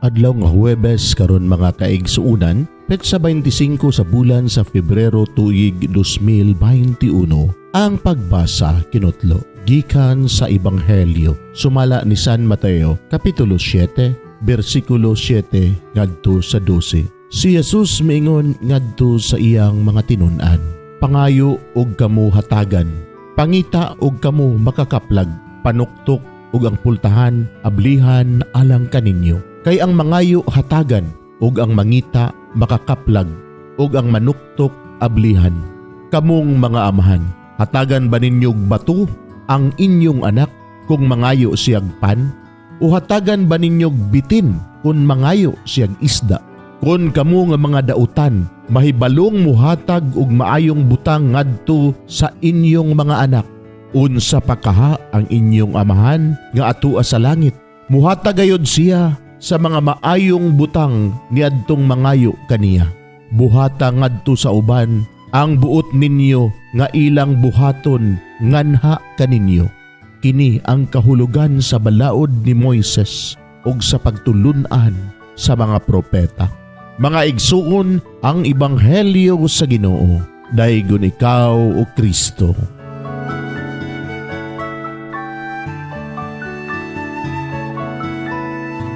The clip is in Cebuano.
Adlaw nga Huwebes karon, mga kaigsuonan, petsa 25 sa bulan sa Febrero, tuig 2021. Ang pagbasa kinutlo gikan sa Ebanghelyo sumala ni San Mateo, kapitulo 7, bersikulo 7 ngadto sa 12. Si Jesus miingon ngadto sa iyang mga tinun-an, "Pangayo og kamo hatagan, pangita og kamo makakaplag, panuktok ug ang pultahan ablihan alang kaninyo. Kay ang mangayo hatagan, ug ang mangita makakaplag, ug ang manuktok ablihan. Kamong mga amahan, hatagan ba ninyo og bato ang inyong anak kung mangayo siyag pan? O hatagan ba ninyo og bitin kung mangayo siyag isda? Kon kamo nga mga dautan mahibalong muhatag og maayong butang ngadto sa inyong mga anak, unsa pa kaha ang inyong Amahan nga atua sa langit? Muhatag gayod siya sa mga maayong butang niadtong mangayo kaniya. Buhata ngadto sa uban ang buot ninyo nga ilang buhaton nganha kaninyo. Kini ang kahulugan sa balaod ni Moises ug sa pagtulun-an sa mga propeta." Mga igsuon, ang ebanghelyo sa Ginoo. Daygon ikaw, o Kristo.